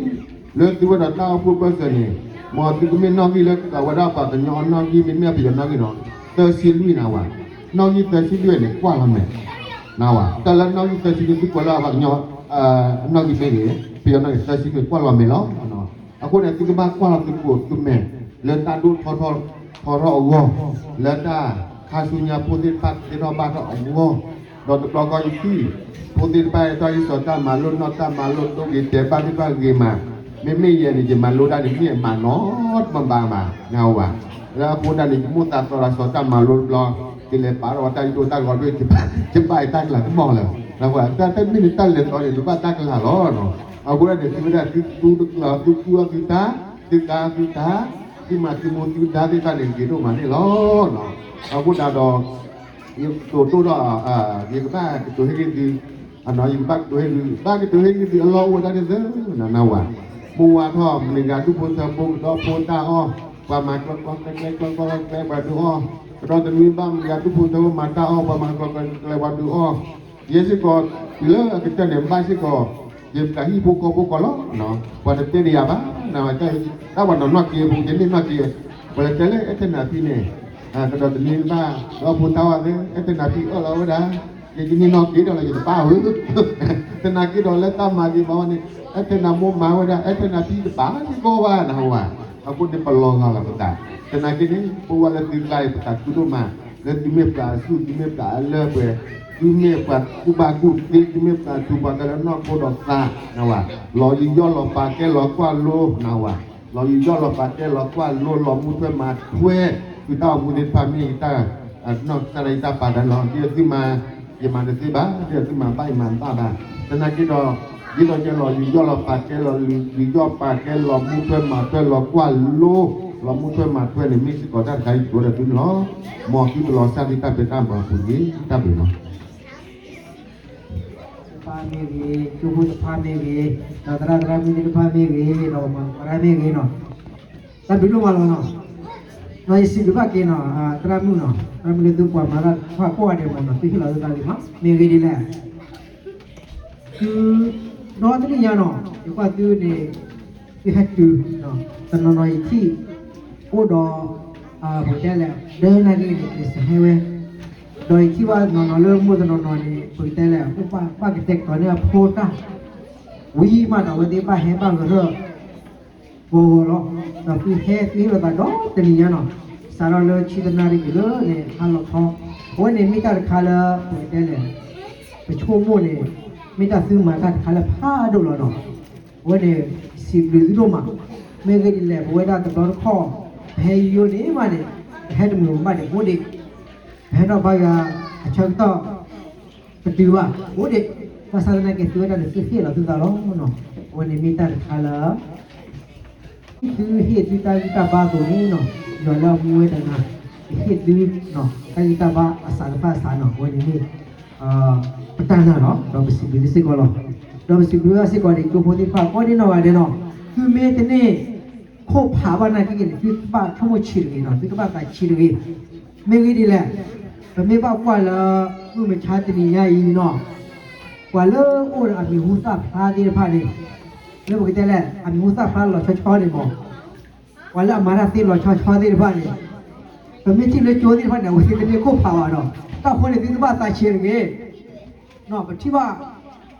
လၢသုဝဲဒီးတၢ်အိၣ်ဖှိၣ်ပၢၢ်ဆၢန့ၣ်, မ်သုကမ့ၢ်နီၣ်ဂံၢ်လၢအဝဲဒၣ်ပှၤကညီအနီၣ်ဂံၢ် မ့တမ့ၢ်ပယီၤနီၣ်ဂံၢ်နီၤ, သၢဆံလွံၢ် နဝၤ, နီၣ်ဂံၢ်သၢဆံလွံၢ်န့ၣ် ကွၢ်လီၤမဲာ်, နဝၤ, တၢ်လၢနီၣ်ဂံၢ်သၢဆံလွံၢ် သုကွဲးလၢပှၤကညီ အနီၣ်ဂံၢ်မ့ၢ်ဂ့ၤ, ပယီၤနီၣ်ဂံၢ်သၢဆံလွံၢ် ကွၢ်လီၤမဲာ်လီၤ. အဃိန့ၣ် သုကဘၣ်ကွၢ်လီၤသုကိာ်သုမဲာ် လၢတၢ်ဒိၣ်ထီၣ်ထီထီၣ်အဂီၢ်, လၢတၢ်ခါဆူညါဖိသ့ၣ်တဖၣ်သ့ၣ်ထီၣ်ဘၣ်ထီၣ်အဂီၢ်, ဒီးတဘျီဃီယထံၣ် ဖိသ့ၣ်တဖၣ်ဟဲထီၣ်ဟံးစီၤတၢ်မၤလိနီၢ်တၢ်မၤလိဒိဂ့ၤတဲာ်ဘၣ်သ့ၣ်တဖၣ်ဂ့ၤမး, မ့မ့ၢ်ယဲန့ၣ် ယမၤလိတၢ်န့ၣ် မ့ၢ်မၤနီတဘၣ်ဘၣ် နဝၤ, လၢအဃိဒၣ်န့ၣ် ယမိၢ်သးသီဒီးစီၤတၢ်မၤလိတဘျီ, ယလဲၤပာ်ထီၣ်ဝဲတၢ်အံၤဒိၣ်တၢ်ဂီၤဒိၣ် ယဘၣ်ယတၢ်ကလၤကမီၤလၢၤ, နဝၤ, တၢ်တမ့ၢ်န့ၣ်တၢ်လဲၤသီန့ၣ် တဘၣ်တၢ်ကလၤလီၤ. အဃိဒၣ်န့ၣ် သုဝဲဒၣ်သုတူတကလၤ သုကူအီၣ်သုတၢ်, သုကၤသုတၢ်, သုမၤသုမူသုဒါသ့ၣ်တဖၣ်န့ၣ် ဂ့ၤဒိၣ်မးန့ၣ်လီၤ. အဃိဒၣ်ဒီး ယကတိၤဒိၣ်ဒီး ယကဘၣ်ကတိၤဟ့ၣ်ဂံၢ်သု, ယကဘၣ်ကတိၤဟ့ၣ်ဂံၢ်သု, ဘၣ်ကတိၤဟ့ၣ်ဂံၢ်သုအလီၢ်အိၣ်ဝဲဒၣ်ဒ်သိး နဝၤ, မိၢ်ဝါထီၣ် မုၢ်နံၤဂၤဒူၣ်ဖိထၢဖိ ကဒီဖိတၢ်အီၣ်, ပှၤမၤကျီကျီကျဲကျဲကျီကျီကျဲ ပှၤဒုးအီၣ်, ကဒီတနွံဘၣ် မုၢ်နံၤဂၤဒူၣ်ဖိထၢဖိမၤတၢ်အီၣ် ပှၤမၤကျီကျီကျဲပှၤဒုးအီၣ်, ယဲစ့ၢ်ကီး တုၤလၢအကတၢၢ်န့ၣ် ဘၣ်စ့ၢ်ကီး ယပျးဟံၣ်ဖိဃီဖိကီးလီၤ. ပှၤတတဲန့ၢ်ယၤဘၣ်, နဝၤ, တၢ်ပှၤနီၢ်နီၢ်က့ၤပူၤ ယန့ၢ်နီၢ်က့ၤ, ပှၤတတဲလၢ အဲၣ်ထဲနၤဖံန့ၣ်, ကဒီးတနွံဘၣ် ဒီဖိတၢ်အီၣ်သ့ အဲၣ်ထဲနၤဖံအၢၣ်လီၤဝဲဒၣ်, ယကန့ၢ်နီၢ်က့ၤဒီးလီၤ ယတပၢ်ဧၢ, သနာ်က့ဒီးလၢတၢ်မၤဂ့ၤမၤဝါန့ၣ် အဲၣ်ထဲနၤမိၢ်မၤဝဲဒၣ် အဲၣ်ထဲနၤဖံတပၢ်စ့ၢ်ကီးဘၣ် နဝၤ, အဃိန့ၣ်ပလီၤဂာ်လီၤပသး, သနာ်က့န့ၣ် ပဝဲလၢသုကျါအံၤ ပသးခုဒိၣ်မး, လၢသုမ့ၢ်ပှၤအဆူၣ် သုမ့ၢ်ပှၤအလၢပှဲၤ, သုမ့ၢ်ပှၤကူၣ်ဘၣ်ကူၣ်သ့ သုမ့ၢ်ပှၤထူးပှၤကလၢနီၢ်ခိဒီးသး, နဝၤ, လီၤယူးယီၣ်လီၤပာ်ကဲလီၤကွၢ်လိ, နဝၤ, လီၤယူးယီၣ်လီၤပာ်ကဲလီၤကွၢ်လိ လီၤမူထွဲမၤထွဲ, သုတၢ်အိၣ်မူသ့ၣ်တဖၣ်မ့ၢ်ယတၢ်, နီၢ်ကစၢ်ဒၣ်ယတၢ်ပာ်ဒၣ်လီၤ ဒ်သိးသုမၤ, ယမၤတသ့ဘၣ် ဒ်သိးသုမၤဘၣ်ယမၤဘၣ်ဘၣ်, သနာ်က့ဒီး, ဒ်သိးယလီၤယူးယီၣ်လီၤပာ်ကဲလီၤ ယူးယီၣ်ပာ်ကဲလီၤမူထွဲမၤထွဲလီၤကွၢ်လိ, လီၤမူထွဲမၤထွဲန့ၣ် မ့ၢ်စ့ၢ်ကီးတၢ်တခါအံၤကတိၤဒီးသုန့ၣ်လီၤ. မ်သုတလီၤစၢ်သုတၢ်ဖံးတၢ်မၤပူၤတဂ့ၤ တၢ်ဘျုးလီၤ. တဖၣ်မ့ၢ်ဂ့ၤ, ကၠိဖိတဖၣ်မ့ၢ်ဂ့ၤ, ဒီးသရၣ်သရၣ်မုၣ်သ့ၣ်တဖၣ်မ့ၢ်ဂ့ၤ, ဒီးပှၤမၤသရၣ်မ့ၢ်ဂ့ၤနီၤ, တၢ်ဘျုးဒိၣ်မးလီၤနီၤ, နီၤယစံးဘျုးဘၣ်က့ၤနီၤ, သရၣ်မုၣ်နီၤ, သရၣ်မုၣ်လၢသုပှၤမၤတၢ်တဖၣ်ကိးဂၤဒဲးမးနီၤ, သုဟ့ၣ်လီၤသုသးဂ့ၤမး, မ့ၢ်ဂ့ၤဒ်လဲၣ် သု, ဒီတနံၣ်ညါနီၤ, ယကွၢ်သုန့ၣ်, သုဟဲတုၤ, တနီၤနီၤယထံၣ်, အိၣ်ဒီး, ပကတဲလဲၣ်, ဒၢနၢ်က့န့ၣ် ကစၢ်ဟဲဝဲ, ဒီးယထံၣ်ဘၣ်နီၤနီၤလၢမိၢ်တနီၤနီၤန့ၣ် ပကတဲလဲၣ် အိၣ်ဘၣ်ကတဲာ်ကတီၤန့ၢ်အဖိတၢ်, ဝံၤမးဒီးအဝဲသ့ၣ်ဘၣ်ဟဲဘၣ်ကရၢၢ် ဂီၤဂီၤလီၤ, ဒီးသုဟဲသုဟ့ၣ်လီၤသးဒီတနံၤညါနီၤ, စးထီၣ်လၢဆံတနၣ်ရံၣ်တုၤလၢန့ၣ် ဟါလီၤခီ, အဝဲန့ၣ်မ့ၢ်တၢ်တခါလၢ ပကတဲလဲၣ်, ပဆိကမိၣ်န့ၣ်, မ့ၢ်တၢ်သုမၤတၢ်တခါလၢဖးဒိၣ်လီၤနီၤ, အဝဲန့ၣ်, စံးဘျုးသုဒိၣ်မး, မ့ၢ်ဂ့ၢ်ဒ်လဲၣ် ပဝဲဒၣ်တဘျီတခီၣ်, ပဟဲယိယိန့ၣ်မးန့ၣ်, ပဟဲတမုာ်ဘၣ်န့ၣ် အိၣ်ဒံး, ပဟဲထီၣ်ဘါယွၤ, အဆၢကတီၢ် ပတုၤဘၣ်, အိၣ်ဒံး, ဘၣ်ဆၣ်သနာ်က့သုဝဲဒၣ်န့ၣ် သုဟ့ၣ်လီၤသုသးလီၤ, အဝဲန့ၣ်မ့ၢ်တၢ်တခါလၢ သုဟ့ၣ်သုတၢ်ဂံၢ်တၢ်ဘါအသိးန့ၣ်နီၤ, ယွၤလၢအမူဝဲတဂၤ, ကဟ့ၣ်သု, တၢ်ဂံၢ်တၢ်ဘါအစးတဖၣ်အစးနီၤ, အဝဲန့ၣ်မ့ၢ်, ပတၢ်နာ်လီၤ, ဒီးပစံးဘျုးသုစ့ၢ်ကီးလီၤ, ဒီးပစံးဘျုးဘၣ်စ့ၢ်ကီးန့ၣ် ကၠိဖိသ့ၣ်တဖၣ် ကိးဒ်နီၢ်ဂၤဒဲးနီၤ, သုမ့ၢ်တန့ၢ်, ခိၣ်ဖးဘၣ်နာ်က့န့ၣ် သုကဘၣ်ဆိကမိၣ်ဆံးတဂ့ၤနီၤ, သုကဘၣ်သးဆံးတဂ့ၤ, မ့ၢ်ဂ့ၢ်ဒ်လဲၣ်, ပမ့ၢ်ဘၣ်ကွၢ်လၢ, မုၢ်မဆါတနံၤညါအံၤနီၤ, ပှၤလၢအိၣ်ဒီးအမံၤဟူသၣ်ဖျါသ့ၣ်တဖၣ်န့ၣ်, လၢပကတဲလဲၣ် အမံၤဟူသၣ်ဖျါလီၤဆီဆီန့ၣ်မး, ပှၤလၢအမၤတၢ်သ့လီၤဆီဆီသ့ၣ်တဖၣ်န့ၣ်, ပမ့ၢ်ထံၣ်လၢကၠိသ့ၣ်တဖၣ်န့ၣ် အဝဲသ့ၣ်တမ့ၢ်ခိၣ်ဖးဘၣ်ဒီး, တၢ်ဃိန့ၣ်သုကဘၣ်သးဆံးတဂ့ၤ ပထံၣ်ဘၣ်,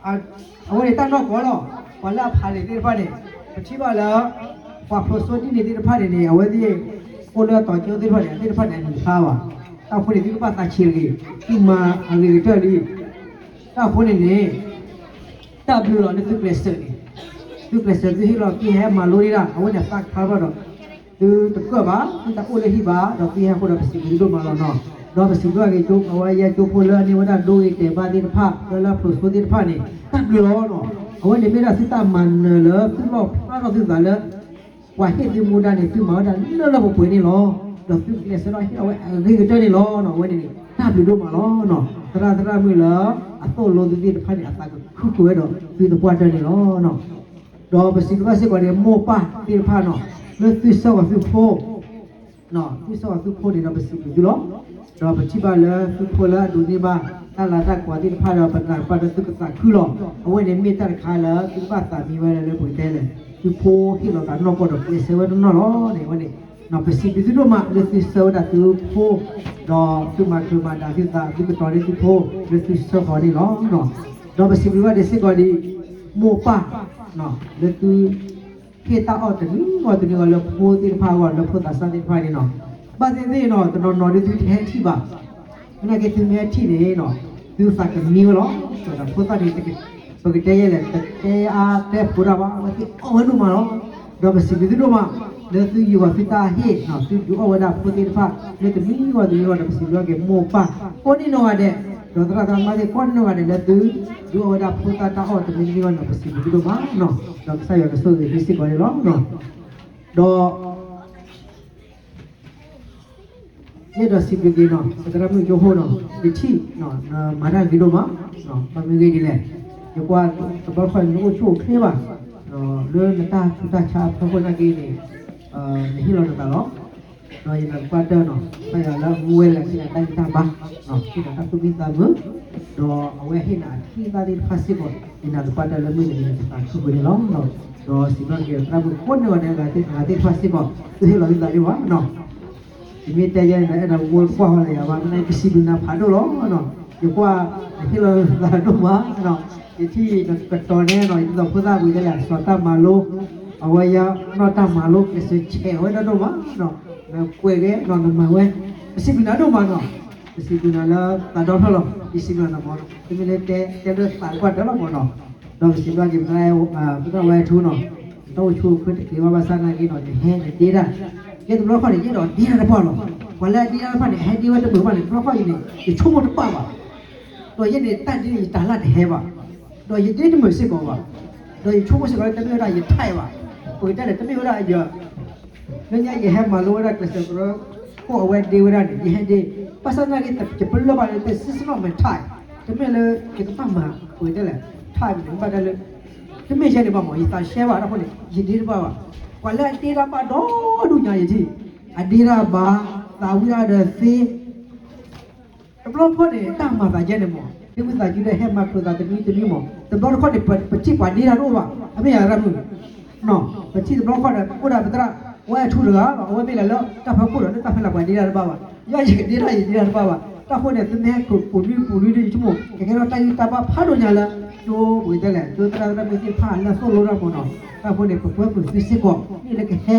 အဝဲန့ၣ်တၢ်နီၢ်ကီၢ်လီၤ, ပှၤလၢအဖးန့ၣ်သ့ၣ်တဖၣ်န့ၣ်, ပထံၣ်ဘၣ်လၢ, ပှၤဖိစိဒ်န့ၣ်သ့ၣ်တဖၣ်န့ၣ်န့ၣ် အဝဲသ့ၣ်, အိၣ်လၢအတီၤကၠိသ့ၣ်တဖၣ်န့ၣ် အသ့ၣ်တဖၣ်န့ၣ်အမံၤဖျါဘၣ်, တၢ်ဃိန့ၣ်သုကဘၣ်သးဆံးတဂ့ၤ, သုမၤအဂ့ၤကတၢၢ်လံ, တၢ်ဃိန့ၣ်န့ၣ်, တၢ်ဘျုးလီၤလၢသုကျဲးစၢးန့ၣ်, သုကျဲးစၢးသုဟ့ၣ်လီၤက့ၤဟဲမၤလိဒၣ် အဝဲန့ၣ်သးဖျါထီၣ်ဒီး, သုတကၢၣ်ဘၣ် သုတၢ်အိၣ်လၢဟံၣ်ဘၣ် ဒီးသုဟဲဃိဒီးပစံးဘျုးဒိၣ်မးလီၤနီၤ ဒီးပစံးဘျုးက့ၤ အဝဲယဲကၠိဖိလၢအန့ၢ်ဝဲဒၣ်ဒိဂ့ၤတဲာ်ဘါသ့ၣ်တဖၣ် လၢလၢဖျိးစိသ့ၣ်တဖၣ်န့ၣ် တၢ်ဘျုးလီၤနီၤ. အဝဲန့ၣ်မ့ၢ်ဒၣ်သုတၢ်မၤနၢၤလၢသုလီၣ်ဖျါထီၣ်သုသးလၢ ပှၤဟ့ၣ်သုမူဒါန့ၣ် သုမၤဝဲဒၣ်လၢလၢပှဲၤပှဲၤန့ၣ်လီၤ. ဒီးသုကျဲးစၢးထီၣ်ဟ့ၣ်အဝဲအဂ့ၤကတၢၢ်န့ၣ်လီၤ. အဝဲန့ၣ်န့ၣ် တၢ်ဘျုးဒိၣ်မးလီၤနီၤ. သရၣ်သရၣ်မုၣ်လၢအသိၣ်လိသုသ့ၣ်တဖၣ်န့ၣ် အသးကခုဃုာ်ဝဲဒီးသုသပှၢ်တၢၢ်န့ၣ်လီၤ. ဒီးပစံးဘျုးဘၣ်စ့ၢ်ကီးန့ၣ် မိၢ်ပၢ်သ့ၣ်တဖၣ်နီၤ လၢသုဆှၢဃီၤသုဖိ သုဆှၢဃီၤသုဖိန့ၣ်ဒီးပစံးဘျုးသုလီၤ. ဒီးပထံၣ်ဘၣ်လၢသုဖိလၢအဒိးန့ၢ်ဘၣ်တၢ်လၤတၢ်ကပီၤသ့ၣ်တဖၣ်ဒီး ပနာ်ပၢၢ်ဒီးသုကသးခုလီၤ. အဝဲန့ၣ်မ့ၢ်တၢ်တခါလၢသုကဘၣ်သးမံဝဲလၢပှဲၤတဲလဲၣ် သုဖိဟ့ၣ်လီၤသးနီၢ်ကီၢ်ဒီးကျဲးစၢးဝဲတနီၢ်လီၤန့ၣ် အဝဲန့ၣ် ပစံးဘျုးသုဒိၣ်မးလၢသုဆှၢဝဲဒၣ်သုဖိ ဒီးသုမၤချုးမၤဒါသုသး သုကတီၤန့ၢ်သုဖိလၢသုဆှၢဃီၤန့ၣ်လီၤ. ဒီးပစံးဘျုးဘၣ်ဒဲးစ့ၢ်ကီးဒ် မိၢ်ပၢ် လၢသု ဟ့ၣ်တၢ်အီၣ်တနံၤဂီၢ်တနံၤဂီၢ်လၢဖိသ့ၣ်တဖၣ်အဂီၢ် လၢဖိသးစၢ်သ့ၣ်တဖၣ်န့ၣ်နီၤ. ဘၣ်သ့ၣ်သ့ၣ်နီၤ တနီၤနီၤဒ်သုတဟဲထံၣ်ဘၣ်. သနာ်က့သုမ့ၢ်ဟဲထံၣ်န့ၣ်နီၤ သုသးကမံဝဲလီၤ. ဒီးဖိသၣ်န့ၣ် ပကတဲယဲလဲၣ် တတဲအါတဲဖိဒၣ်ဘၣ် အဝဲသ့ၣ်အီၣ်ဝဲဒိၣ်မးလီၤ. ဒီးပစံးဘျုးသုဒိၣ်မး လၢသုယူာ်ဂီၤသုတၢ်ဟ့ၣ်နီၤ သုဒုးအီၣ်ဝဲဒၣ်ဖိသ့ၣ်တဖၣ် လၢတနံၤဂီၢ်တနံၤဂီၢ်ဒီး ပစံးဘျုးက့ၤမိၢ်ပၢ်ကိးန့ၣ်နီၢ်ဂၤဒဲး ဒီးသရၣ်သရၣ်မုၣ်သ့ၣ်ကိးန့ၣ်နီၢ်ဂၤဒဲး လၢသုဒုးအီၣ်ဝဲဒၣ်ဖိသၣ်တၢ်အီၣ်တနံၤတနံၤဂီၢ်န့ၣ် ပစံးဘျုးသုဒိၣ်မးနီၤ. ဒီးကစၢ်ယွၤကဆိၣ်ဂ့ၤသုစ့ၢ်ကီးန့ၣ်လီၤ. ဒီး ယအဲၣ်ဒိးစံးဘျုးက့ၤနီၤ သရၣ်မုၣ်ကၠိဖိနီၤ ယထံၣ် မၤတၢ်ဂ့ၤဒိၣ်မး ဘၣ်မနုၤဂ့ၤဒ်လဲၣ် ယကွၢ်တဘျီဃီန့ၣ် နအိၣ်ဆူၣ်အိၣ်ချ့ဘၣ် လၢနတၢ်ဆူးတၢ်ဆါအဖီခိၣ်သနာ်က့န့ၣ် နဟ့ၣ်လီၤနသးလီၤ. ဒီးယနာ်သပှၢ်တၢၢ်နီၤ ကစၢ်ယွၤလၢအမူဝဲလၢအဟ့ၣ်နၤတၢ်ဂံၢ်တၢ်ဘါ ဟ့ၣ်နၤတၢ်သူၣ်မံသးမုာ် ဒီးအဝဲဟ့ၣ်နၤအခံသၣ်သ့ၣ်တဖၣ်စ့ၢ်ကီး ယနာ်သပှၢ်တၢၢ်လၢမုၢ်တနံၤန့ၣ် ယသးခုပှဲၤန့ၣ်လီၤ. ဒီးစံးဘျုးက့ၤသရၣ်မုၣ်ကိးန့ၢ်ဂၤဒဲး ဂၤသ့ၣ်တဖၣ်စ့ၢ်ကီး သုဟ့ၣ်လီၤသုသးဒံးဘၣ်နီၤ ယမ့ၢ်တဲယဲန့ၣ် အဲၣ်ဒိးဝဲကွၢ်ဃီလၢယၤဘၣ် မ့ၢ်ကစံးဘျုးနၤဖးဒိၣ်လီၤ. ယကွၢ် နဟ့ၣ်လီၤနသးဒိၣ်မး ယထံၣ်နကတီၤန့ၣ်နီၤ ယဒ်သိးဖိသၣ်ပှဲၤတဲလဲၣ် စီၤတၢ်မၤလိ အဝဲယၤနီၢ်တၢ်မၤလိ ကျဲးစၢးဆဲးဝဲဒၣ်ဒိၣ်မး နကွဲးဝဲနီၤ နမၤဝဲ ပစံးဘျုးနၤဒိၣ်မးနီၤ ပစံးဘျုးနၤလၢသးဒီဖျၢၣ်လီၤ ယစံးဘျုးနၤမး တမ့ၢ်လၢတဲတဲလၢသးတပှၢ်တၢၢ်လီၤမးနီၤ ဒီးပစံးဘျုးက့ၤ ပသရၣ်ဝဲထူနီၤ တၢ်အိၣ်ဆူၣ်အိၣ်ချ့တက့ၤဘၣ်ဘၣ်ဆၣ်သနာ်က့နီၤ နဟဲနဒ့တၢ် ယဲတဘျီဃီန့ၣ် ယအဲၣ်ဒိးဒ့တၢ်တပှၢ်လီၤ. ပှၤလၢအဒ့တၢ်တဖၣ်န့ၣ် အဟဲဒ့ဝဲတမုာ်ဘၣ်န့ၣ် တဘျီဃီအံၤန့ၣ် ယဆိကမိၣ်တပာ်ဘၣ် ဒီးယဲန့ၣ်တၢ်ဒ့န့ၣ် ယတၤလၢ်တဟဲဘၣ် ဒီးယဒ့တမုာ်စ့ၢ်ကီးဘၣ် ဒီးယဆိကမိၣ်စ့ၢ်ကီးလၢတမ့ၢ်ဝဲဒၣ်ယထါဘၣ် ပကတဲလဲၣ်တမ့ၢ်ဝဲဒၣ်ယ လၢညါယဟဲမၤလိဝဲဒၣ်ကျဲးစၢးကရၢခိၣ်အဝဲဒ့ဝဲဒၣ်န့ၣ် ယဟဲဒ့ ဘၣ်ဆၣ်သနာ်က့ ယပလၢၢ်ဘၣ်လၢ this is not my type တမ့ၢ်လၢယကဘၣ်မၤပှဲၤတဲလဲၣ် type န့ၣ် ဘၣ်တဲလၢ တမ့ၢ်ယဲန့ၣ်ဘၣ်မး ယသးရှဲဘၣ်တၢ်ဃိန့ၣ် ယဒ့တဘၣ်ဘၣ် ပှၤလၢအဒ့တၢ်ဘၣ်ဒီဒူၣ်ညါယထံၣ် အဒ့တၢ်ဘၣ် သးဝံၣ်တၢ်ဒီးသ့ တဘျီတခီၣ်န့ၣ် တၢ်မၤသးယဲန့ၣ်မး သုမုၢ်သးကံဒီးဟဲမၤခလိာ်သးတနွံတနွံမး တဘျီတခီၣ်န့ၣ် ပထံၣ်ပှၤဒ့တၢ်တအိၣ်ဘၣ် အမ့ၢ်ယၤရၣ်မုၣ် ပထံၣ်တဘျီတခီၣ်ဒီး အိၣ်ဒၣ်ပသရၣ် ဝဲအထူတဂၤလီၤ အဝဲမ့ၢ်လၢလၢတၢ်ဖီခိၣ်ဒီး လၢတၢ်ဖီလာ်ပှၤဒ့တၢ်တဘၣ်ဘၣ် ယဲယကဒ့တၢ်ယဒ့တၢ်တဘၣ်ဘၣ် တၢ်ဃိန့ၣ် သုမ့ၢ်ဟဲခလိာ်ပူၤနွံပူၤနွံဒီး ယဆိကမိၣ် ကကဲထီၣ်တၢ်ဂံၢ်တၢ်ဘါဖးဒိၣ်ညါလၢ ဒိပှဲၤတဲလဲၣ် ဒိသရၣ်သရၣ်မုၣ်သ့ၣ်တဖၣ်လၢအသိၣ်လိတၢ်မးနီၤ တၢ်ဃိန့ၣ် ပကွဲမုာ်သုစ့ၢ်ကီး မ့ၢ်လၢကဟဲ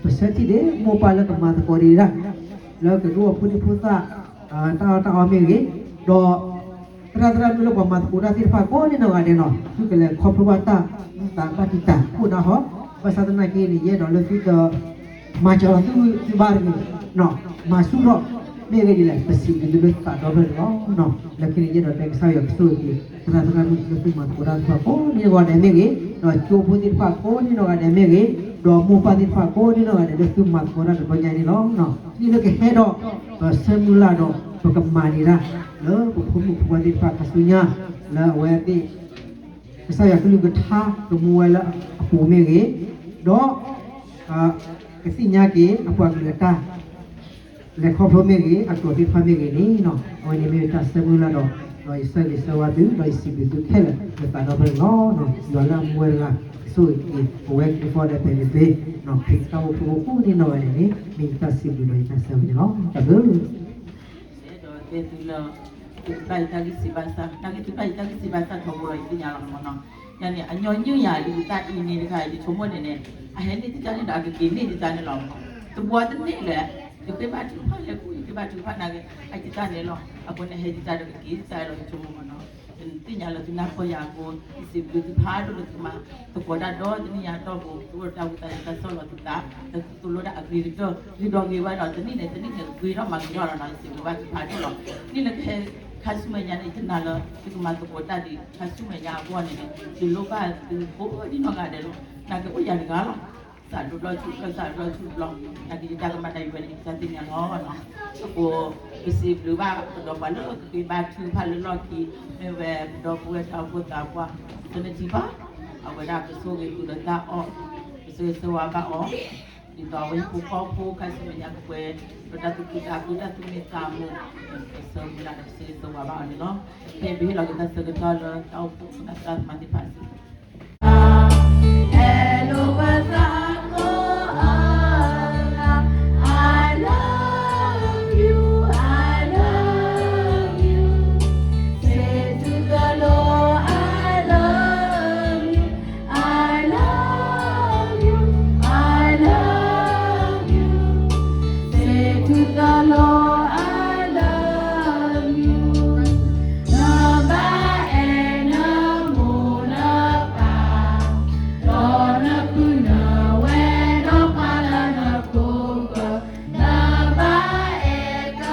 ပဆၢထံၣ်ဒ့ၣ် မိၢ်ပၢ်လၢကမၤသကိးဒံးဒၣ် လၢကဒိးအဖိဒံဖိသၣ် တၢ်အီၣ်တၢ်အီမ့ၢ်ဂ့ၤ, ဒီးသရၣ်သရၣ်မုၣ်လၢပှၤမၤသကိးတၢ်သ့ၣ်တဖၣ်ကိးန့ၣ်နီၢ်ဂၤဒဲးနီၤ, သုကလဲၤခီဖျိဘၣ်တၢ်သးဘၣ်တံာ်တာ်အိၣ်ဒၣ်ဟီ, ဘၣ်ဆၣ်သနာ်က့န့ၣ် ယအဲၣ်ဒိးလၢသုက မၤစၢၤလီၤသုဂံၢ်သုဘါတဂ့ၤ, မၤဆူၣ်ထီၣ်, မ့ၢ်အဂ့ၢ်ဒ်လဲၣ် ပစံးဘျုးသုလၢသးဒီဖျၢၣ်န့ၣ်လီၤ. လၢခံန့ၣ် ယအဲၣ်ဒိးတဲကစၢ်ယွၤကဆိၣ်ဂ့ၤက့ၤ သရၣ်သရၣ်မုၣ်လၢသုမၤသကိးတၢ်သ့ၣ်တဖၣ်ကိးန့ၣ်နီၢ်ဂၤဒဲးမ့ၢ်ဂ့ၤ, ဒီးကၠိဖိသ့ၣ်တဖၣ်ကိးန့ၣ်နီၢ်ဂၤဒဲးမ့ၢ်ဂ့ၤ, ဒီးမိၢ်ပၢ်သ့ၣ်တဖၣ်ကိးန့ၣ်နီၢ်ဂၤဒဲးလၢသုမၤသကိးတၢ်တဘျီညါန့ၣ်လီၤ. န့ၣ်လၢကဟဲဒီး ပဆၢမုၢ်လၢ်ဒီး ပကမၤန့ၢ်တၢ် လၢပဖိမုၣ်ဖိခွါသ့ၣ်တဖၣ်ခါဆူညါ လၢအဝဲသ့ၣ် ကစၢ်ယွၤကလုၢ်ကထါကမူဝဲလၢအပူၤမ့ၢ်ဂ့ၤ, ဒီး ကသ့ၣ်ညါက့ၤအပှၤကလုာ်အတၢ် လဲၤခီဖျိမ့ၢ်ဂ့ၤ, အကျိာ်သ့ၣ်တဖၣ်မ့ၢ်ဂ့ၤန့ၣ်, အဝဲန့ၣ်မ့ၢ်ယတၢ်ဆၢမုၢ်လၢ်ဒီး ဒီးယဆၢဂ့ၤဆၢဝါသု ဒီးယစံးဘျုးသုခဲလၢာ် လၢသးဒီဖျၢၣ်န့ၣ်လီၤ. ယွၤလၢအမူဝဲတဂၤ ကဆိၣ်ဂ့ၤက့ၤ ပဝဲသ့ၣ်တဖၣ်ဒီး ဖဲန့ၣ်သ့ ခရံာ်တၢ်အိၣ်ဖှိၣ်ဖိကိးန့ၣ်နီၢ်ဂၤဒဲးန့ၣ် မ့ၢ်ယတၢ်စံးဘျုးဒီးယတၢ်ဆၢဂ့ၤန့ၣ်လီၤ. တၢ်ဘျုး ဒီးတဲသုလၢ သုတဘၣ်ယတၢ်ဂံၢ်စၢ်ဘါစၢ်, နာ်က့သုတဘၣ်ယတၢ်ဂံၢ်စၢ်ဘါစၢ်ထီဘိဒီး ယသ့ၣ်ညါလီၤမးနီၤ. ယၤန့ၣ် အညီနုၢ်ယၤလံ ယတၢ်အံၤန့ၣ်တခါ ယဆိကမိၣ်န့ၣ်န့ၣ် အဟဲန့ၢ်တၢ်န့ၣ်ဒီး အကက့ၤန့ၢ်တၢ်န့ၣ်လီၤမး. တဘှီတန့ၢ်လၢ ယဃ့ဘါထုကဖၣ်လဲၤကူၣ် ယဃ့ဘါထုကဖၣ်နာ်က့ အတၢ်န့ၣ်လီၤ. အဃိန့ၣ် ဟဲတၢ်ဒီးကက့ၤတၢ်လီၤ ယဆိကမိၣ်မးနီၤ. သ့ၣ်ညါလၢသုနၢ်ပၢၢ်ယၤအဃိ, ယစံးဘျုးသုဖးဒိၣ်လၢသုကမၤသကိးတၢ်ဒီတနံၣ်ညါအတီၢ်ပူၤ, သုအိၣ်ဒီးတၢ်ဝံသးစူၤတၢ်ဆီၣ်လီၤသုသး, သုသိၣ်လိတၢ်အဂ့ၤကတၢၢ် ဂ့ၤဒီးဂ့ၤဝဲဒီး တနံၣ်န့ၣ်တနံၣ်န့ၣ် ဂ့ၤထီၣ်မၤဂ့ၤထီၣ်လီၤနီၤ. ယစံးဘျုးဘၣ်သုဖးဒိၣ်လီၤ. နံၣ်လၢကဟဲခါဆူမဲာ်ညါန့ၣ် ယနာ်လၢ သုကမၤသကိးတၢ်ဒ်ခါဆူမဲာ်ညါအဂီၢ်န့ၣ်န့ၣ် ယလိၣ်ဘၣ်သုကိးဒံနီၢ်ဂၤဒဲးလီၤ. နာ်က့အိၣ်ယၤတဂၤလီၤ. စးဒိၣ်ဘျီဆူဘျီ စးဒိၣ်ဘျီဆူဘျီ, နာ်က့ယတၢ်ကမၣ်တၢ်ယွဲန့ၣ် ယတၢ်သ့ၣ်ညါလီၤနီၤ. အဃိ ပစံးဘျုးဘၣ်ကဒီးပှၤလၢကဃ့ဘါထုကဖၣ်လၢလီၢ်ခံ, မ့ၢ်ဝဲပဒီပုၢ်ဝဲၢ်ထီဘိသးပှၢ် သနထံဘၣ်, အဝဲဒၣ်ကဆိၣ်ဂ့ၤသုလၢတၢ်အီၣ်, ကဆိၣ်ဂ့ၤဆိၣ်ဝါဘၣ်အီၤ, ဒ်သိးအဝဲဟံၣ်ဖိဃီဖိခါဆူမဲာ်ညါကပှဲၤ ဒီးတၢ်သူၣ်ခုသးခု တၢ်သူၣ်မံသးမုာ်, ကဆၢမုၢ်လၢ်ဒီးကဆိၣ်ဂ့ၤဆိၣ်ဝါဘၣ်အီၤန့ၣ်လီၤ. ဖဲပဟ့ၣ်လီၤက့ၤတၢ်ဆၢကတီၢ်လၢတၢ်အိၣ်ဖှိၣ်သရၣ်သမါသ့ၣ်တဖၣ်စံး Hello, what's up? Oh, I love you, I love you. Say to the Lord, I love you, I love you, I love you. Say to the Lord, I love you. နဘၣ်အဲၣ်နမိၢ်နပၢ်, ဒီးနပုၢ်နဝဲၢ်ဒီးပှၤလၢနခိၣ်ဃၢၤ, နဘၣ်အဲၣ်က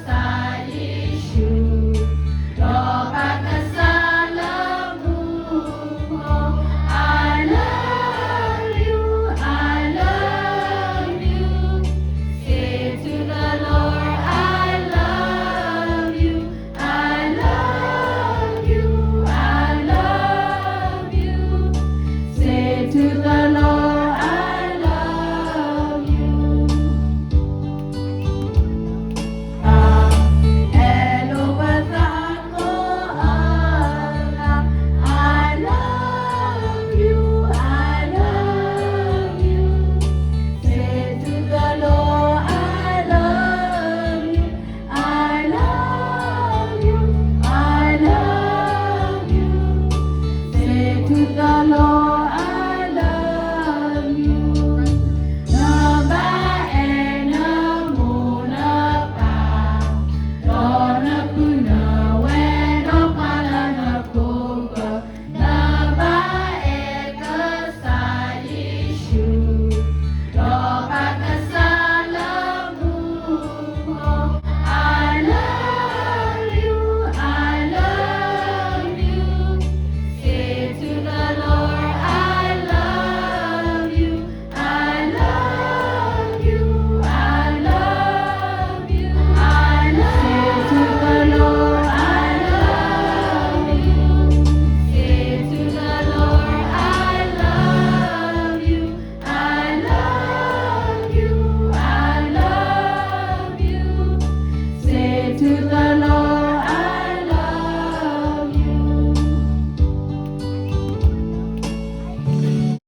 စၢ်ယ့ၣ်ၡူး, ဒီးဘၣ်ကစၢ်လၢမူခိၣ်, I love you, I love you. Say to the Lord, I love you, I love you, I love you. Say to the Lord,